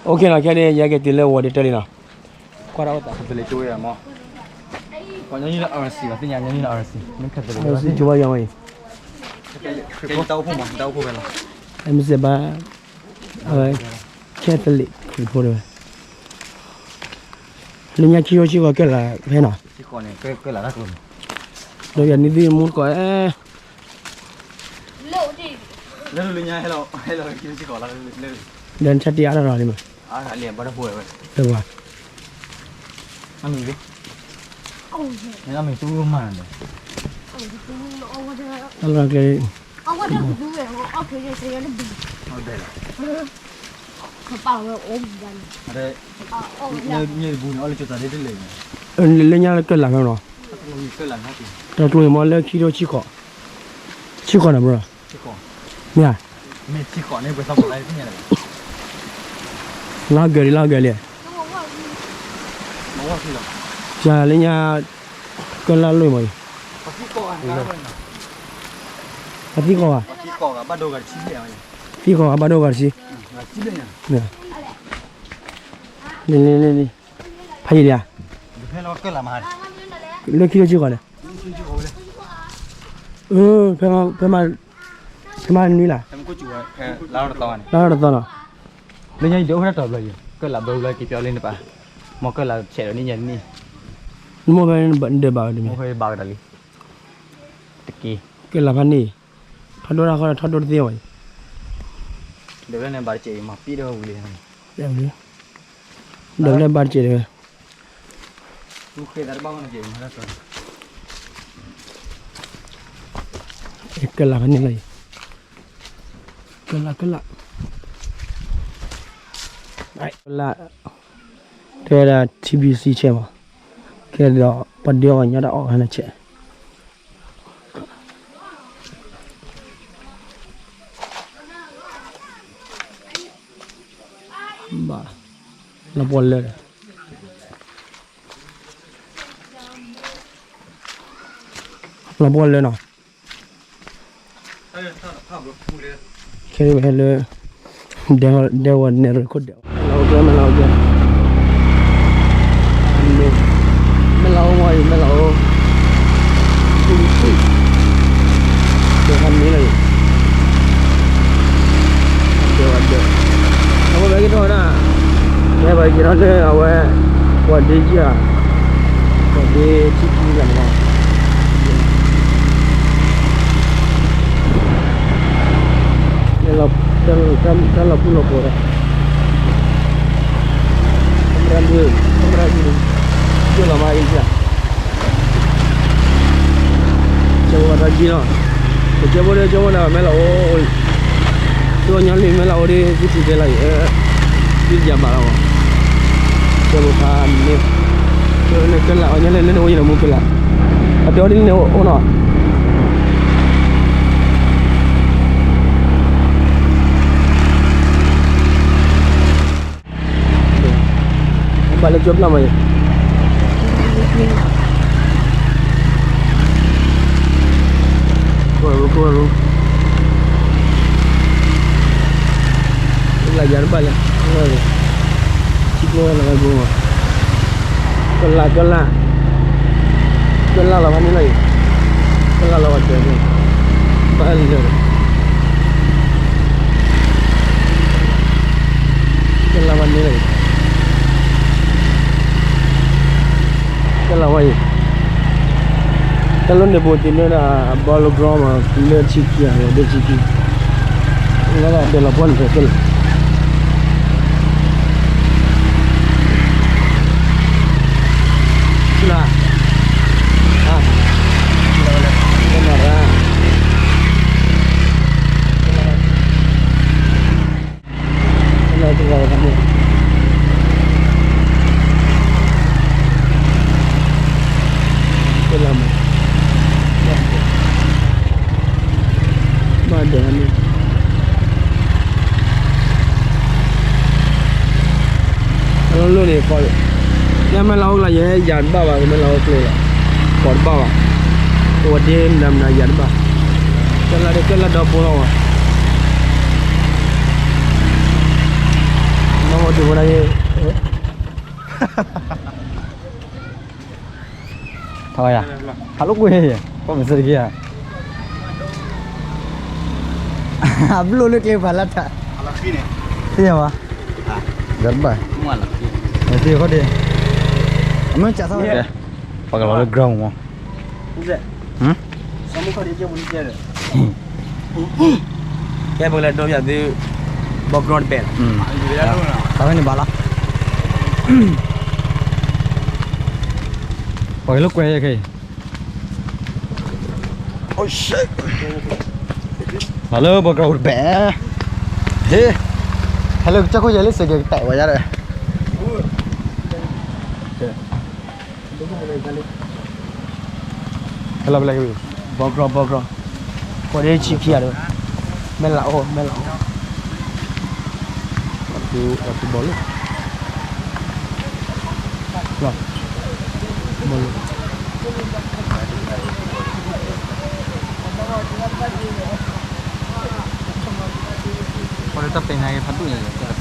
အိၣ်ခ့နီၤ ခဲန့ၣ် ယဟဲက့ၤတုၤလၢဝီၤဒ့တၢလံနီၤ, ကွၢ်တၢ်အိၣ်သး Catholic ကၠိဝဲမး, ပှၤညီနုၢ်လၢ R C ဘၣ် သ့ၣ်ညါညီနုၢ်လၢ R C မ့ၢ် Catholic ကၠိဘၣ်သ့ၣ်ညါ, တၢ်အိၣ်ဖှိၣ်မး တၢ်အိၣ်ဖှိၣ်ဖဲလီၤ, အဲမ့ၢ်စဲးဘၣ်, အဝဲ Catholic ခရံာ်ဖိတဝဲ, လၢညါခံထိဆံဃိးကၢၢ်လၢ်ဖဲနီၤ, ဒီးယၤနံၣ်သ့ၣ်မူတကိးအဲ လၢလၢညါဟဲလီၤ ဟဲလီၤခံထိဆံဃိးလီၤ, ဒီးနဆၢတ့အါထီၣ်လီၤလံမး, လၢပှၤ မ့ၢ်သူမၤဒီး တၢ်လီၢ်ကျဲ လၢညါလၢကၢၢ်လၢ်ဖဲမးနီၤ, တၢ်ကျိၤမ့ၢ်လၢခံထိဆံဃိး, ဆံဃိးန့ၣ်ဘျီ, မ့ၢ်ဧါ, လၢဂၤလံ လၢဂၤလံ, ယၤလၢညါ ကၢၢ်လၢ်လိၣ်မးအံၤ, အသံဃီၤဧါ, သံဃီၤဂၤဘၣ်ဒိဂၤတဆံ, လံလံလံလံ, ဖးယံာ်လံဧါ, လၢခံထိဆံဃိးန့ၣ်, ဖဲမၤ ဖဲမၤနွံလၢ်, လါထီၣ်တသီနီၤ, လၢညါယဒုးအိၣ်ဖဲတၢ်တီၤဘျီယံၤ, ကၢၢ်လၢ်ဘျီဘျီက့ၤပျီလံနပၢ်, မ်ကၢၢ်လၢ်ဆဲးဒီးန့ၣ်ညါတနံၣ်, နမိၢ်ဖဲဒၢးဘၣ်ဝဲတမံၤ, မိၢ်ဖဲဘၣ်ကဒီးလံ, တက့ၢ်, ကၢၢ်လၢ်ဖးန့ၣ်, ထီၣ်ဒိၣ်တၢ်ဃီဒီးထီၣ်ဒိၣ်တသ့ဝဲအံၤ, ဒၢးလၢန့ၣ်ဘၣ်တစဲးအံၤမၤပံၣ်ဒီးဝံၤလံ, ဒၢးလၢဘၣ်တစဲးတဝဲ ကၢၢ်လၢ်ဖဲန့ၣ်လီၤအံၤ, ကၢၢ်လၢ် ကၢၢ်လၢ်, ကၢၢ်လၢ်, တဲဝဲဒၣ် T B C ဆဲးမး, ကဲဒီးပှၤဒုးအီၣ်ညီတၢ်အီၣ်ခါန့ၣ်ဆဲး ဘၣ်, လီၤပှီၢ်လၢာ်ဒီး, လီၤပှီၢ်လၢာ်နီၤ, ခဲအံၤပဟဲလၢ ဒဲဝဲန့ၣ်ရခိၣ်ဒဲး, လီၤပှီၢ်လၢာ် မဲၢ်လီၤအူ, မဲၢ်လီၤအူ, မဲၢ်လီၤအူ, ဒဲဝဲန့ၣ်လီၤအံၤ, ဒဲဝဲဒဲး, အဝဲကဲထီၣ်ဝဲဒၣ်, ကဲဘၣ်ကဲထီၣ်လၢအဝဲ, ပှၤဒ့ယဲၢ်ဧါ, ပှၤဒ့ထံခံဂၤန့ၣ်လီၤ, တၢ်လီၤပူၤလီၤပှီၤဒီး, ကဲမရၤဒုး, ကဲမရၤဒုး, ကၠိလီၤမးအံၤ, ကၠိဘၣ်တၢ်ကံနီၤ, ကၠိဖိဒီးကၠိဖိဒီးမဲၢ်လီၤအူ, ကၠိညီလံမဲၢ်လီၤအူဒီး သုထံၣ်တဲလၢအံၤ, သုယၤဘၣ်လီၤ, ကၠိဖိဖးန့ၣ်, ကၠိန့ၣ်ကၢၢ်လၢ်အီၤ ညီလၢလၢန့ၣ်အိၣ်ယဲၢ်န့ၣ်မူကၢၢ်လၢ်, အတဲအီၤဒ်န့ၣ်အိၣ်နီၤ ဘၣ်လၢကၠိပျၢ်မးအံၤ, ကရူၢ် ကရူၢ်, လၢယၤတဘၣ်လဲၣ်, ထံကျိလၢကရူၢ်မး, ကၢၢ်လၢ် ကၢၢ်လၢ်, ကၢၢ်လၢ်လီၤဖဲန့ၣ်လီၤအံၤ, ကၢၢ်လၢ်လီၤဝဲဒၢးန့ၣ်, ဘၣ်လၢာ် ကၢၢ်လၢ်ဖဲန့ၣ်လီၤအံၤ, ကၢၢ်လၢ်ဝဲအံၤ, တၢ်လီၢ်န့ၣ်ပူၤတုၤလၢဒၣ် Polo Ground မး လၢထံခံဧါ လၢထံခံ, လၢဒၣ်ဒၢးလီၤပှီၢ်န့ၣ်တကဲလီၤ လၢ လၢ လၢတဂၤတဂၤန့ၣ် ကလၢမး ဘၣ်ဒၢးန့ၣ် အလီၢ်လၢန့ၣ် ကီး, ယမဲၢ်လၢအိၣ်ကျါ ယဲယၤတဘၣ်ဘၣ် ကမဲၢ်လၢအိၣ်ကျါလီၤ, ကီးတဘၣ်ဘၣ်, အဝဲဒၣ်မနုၤမနုၤယၤတဘၣ်, ကဲလၢဒၢးကဲလၢဒီဖိလီၤဘၣ်, အိၣ်ဒံးဖိနၤယ့ ထီၣ်ယၤ ဟးလိာ်ကွဲ ပှၤမ့ၢ်စၢတက့ၢ်ဧါ အဘျိလၢကျဲဖးလၢထး သ့ၣ်ညါဘၣ် ဂၤတဘၣ် သ့ၣ်ခီဒ့ အမ့ၢ်စးသီ ပှၤကလီၤလၢ ground မး ကဲပကလဲၤဒိးယၤသု ဘီကရီတပဲာ်လီၤ တၢ်ဝဲန့ၣ်ဘၣ်လီၤ ပှၤကလၢကွဲးယဲခဲအံၤ လီၤလၢဘီကရီတပဲာ် ဟဲ ဟဲလၢကစၢၢ်ခိၣ်ယဲလၢစ့ၢ်ကီးကတဲာ်ဝဲယါဒီး ဟဲလီၤဖဲလဲၣ် ဘီကရီ ဘီကရီ ပှၤဒ့ဆံခံဂၤဒီး မဲာ်လးအိၣ် မဲာ်လးအိၣ် ဘီလၢ ဘီလၢ ပှၤလၢတၢ်ပဲာ်ညါက့ၤဖးဒိၣ်ညါ ကလၢ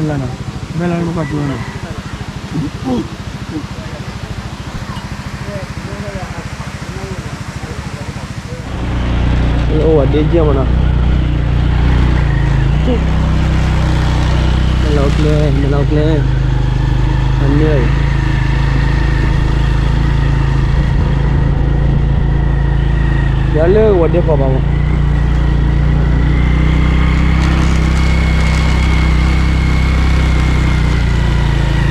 နီၤ မဲာ်လးအိၣ်ကၠိနီၤ အိၣ်ဝဲဒ့ကၠ့မနီၤ မဲာ်လီၤကျဲ မဲာ်လီၤကျဲ အန့ၣ် ယၤလၢဝဲဒ့ဃီဘၣ်မး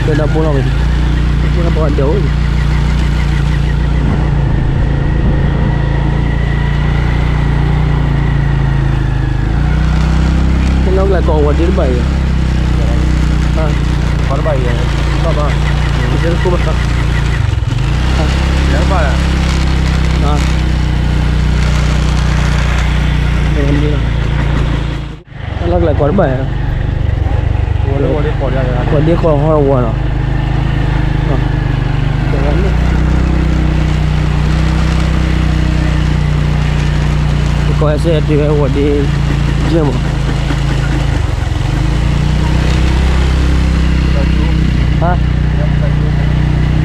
တဲဒၣ်ဘိလီၤဝဲ တဲဒၣ်ဘိဒဲးအိၣ် ကဲလီၤကလဲၤကီးဝဲဒ့တဘၣ်အံၤ ကီးတဘၣ်အံၤ ဘၣ်ဘၣ် ကဲတခိၣ်ဘၣ် ဘၣ် လီၤကလဲၤကီးတဘၣ်အံၤ ဝဲဒ့ကီးဟီၣ်ဝဲနီၤ ကီးစဲတုၤဝဲဝဲဒ့ ကၠ့မး ဟါ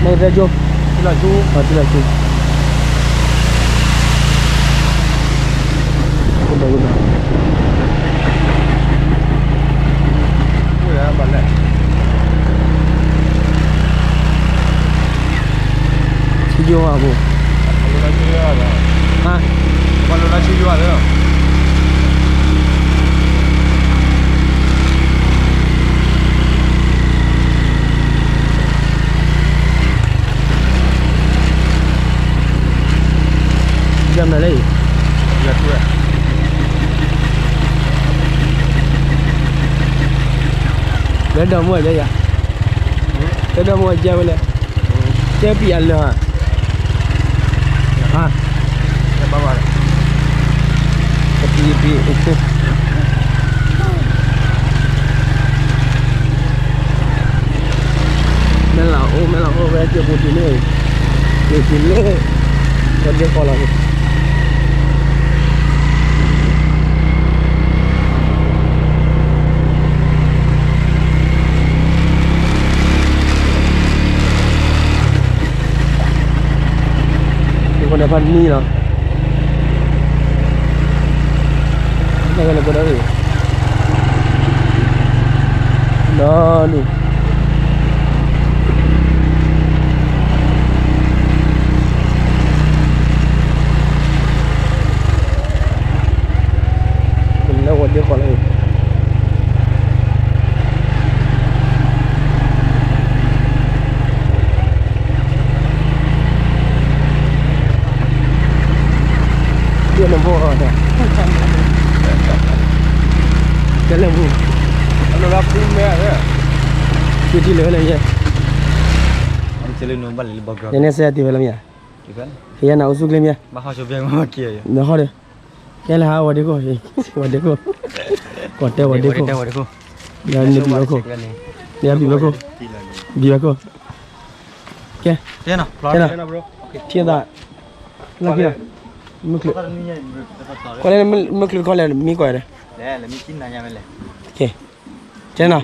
မ့ၢ်တဲကၠိ ထံလီၤကၠိ ထံလီၤကၠိ ကဒီးကဒီး ထံယိၤဟးဘိ ဟါ ပှၤလိၤလၢထံယိၤဟးလၢ ယမၤလၢအံၤ လၢဒီမါဝၤယဲယၤ လၢဒီမါဝၤယဲဝဲလဲၣ် ကဲပံအလၢာ် ဟါ ကပံပံ မဲာ်လးအိၣ် မဲာ်လးအိၣ်ဝဲ ကဲပူၤတုၤလၢ ကဲတုၤလၢ ဝဲဒ့ကီးလီၤ ကီးန့ၣ်ဖးနံၤလီၤ ကီးန့ၣ်ကဒီး ဒီးန့ၣ် လၢဝဲဒ့ကီးလီၤ ဒ်န့ၣ်ဖိ ကဲလၢပူၤ ကထံၣ်လၢဝဲလၢယဲ ယဲန့ၣ်စဲယၤတုၤဝဲလၢမ့ၢ်ဧါ ကယဲနၤအိၣ်ဆူၣ်ကျ့မ့ၢ်ဧါ နဟီၣ်ဒီး ကဲလၢဟါဝဲဒ့ခိၣ် ဝဲဒ့ခိၣ် ကီးတဲဝဲဒ့ခိၣ် နဘံၣ်ဝဲခိၣ် နဘံၣ်ဝဲခိၣ် ဘံၣ်ဝဲခိၣ် ကဲ ထံၣ်သး လၢခံလီၤ မုၢ်ချုး ကွၢ်လၢမုၢ်ချုးတခီလဲၣ် မံကွၢ်ဒီး ကဲ ကဲနီၤ